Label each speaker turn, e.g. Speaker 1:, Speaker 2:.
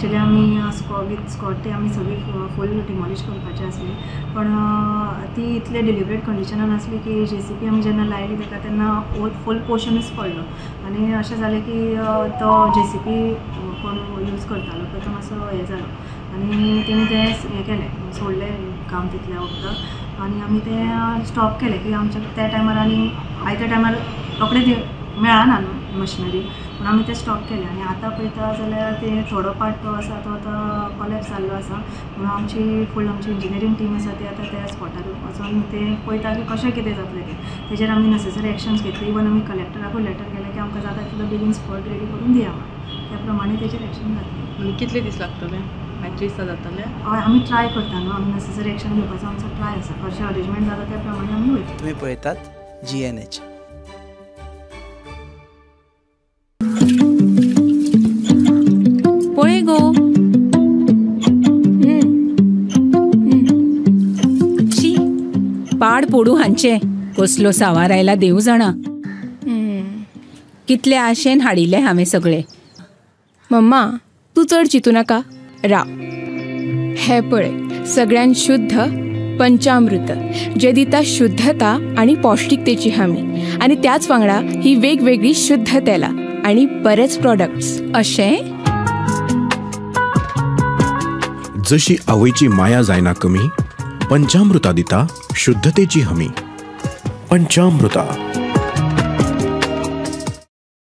Speaker 1: Actually आमी with Scott आमी सगळी फूल डिमॉलिश करपाची आसली, पण ती इतले डिलिबरेट कंडिशनान आसली की जेसीबी आमी जेन्ना लायली ताका तेन्ना फूल पोर्शनूच पडलो आनी अशें जालें की तो जेसीबी कोण यूज करतालो पळय तो मातसो हें जालो आनी तेणी तें हें केलें, सोडलें काम तितल्या वखदाक आनी आमी तें स्टॉप केलें की आमच्या त्या टायमार आनी आयत्या टायमार रोखडे मेळना न्हू मशिनरी, पूण आमी तें स्टॉप केलें. आनी आतां पळयता जाल्यार ते थोडो पार्ट तो आसा तो आतां कोलॅप्स जाल्लो आसा, म्हणून आमची फूल आमची इंजिनियरींग टीम आसा ती आतां त्या स्पॉटार वचोन ते पळयता की कशें कितें जातलें तें, तेजेर आमी नेसेसरी एक्शन्स घेतली. इवन आमी कलेक्टराकूय लेटर केलें की आमकां जाता तितलो बेगीन स्पॉट रेडी करून दिया म्हणून, त्या प्रमाणे तेजेर एक्शन जातलें.
Speaker 2: कितले दीस लागतले? 5 दिसा जातले?
Speaker 1: हय, आमी ट्राय करता न्हू, आमी नेसेसरी एक्शन घेवपाचो आमचो ट्राय आसा, कशें अरेंजमेंट जाता त्या प्रमाणे आमी वयता.
Speaker 3: तुमी पळयतात GNH.
Speaker 4: पळय गो, शी पाड पोडू हांचे, कसलो सावार आयला देव जाणा. कितले आशेन हाडिल्ले हांवें सगळे.
Speaker 5: मम्मा तूं चड चिंतू नाका, राव. हे पळय सगळ्यान शुद्ध पंचामृत जे दिता शुद्धता आनी पौष्टिकतेची हमी, आनी त्याच वांगडा ही वेगवेगळी शुद्ध तेलां आनी बरेच प्रॉडक्ट्स.
Speaker 4: अशें?
Speaker 6: जशी आवयची माया जायना कमी, पंचामृता दिता शुद्धतेची हमी. पंचामृता.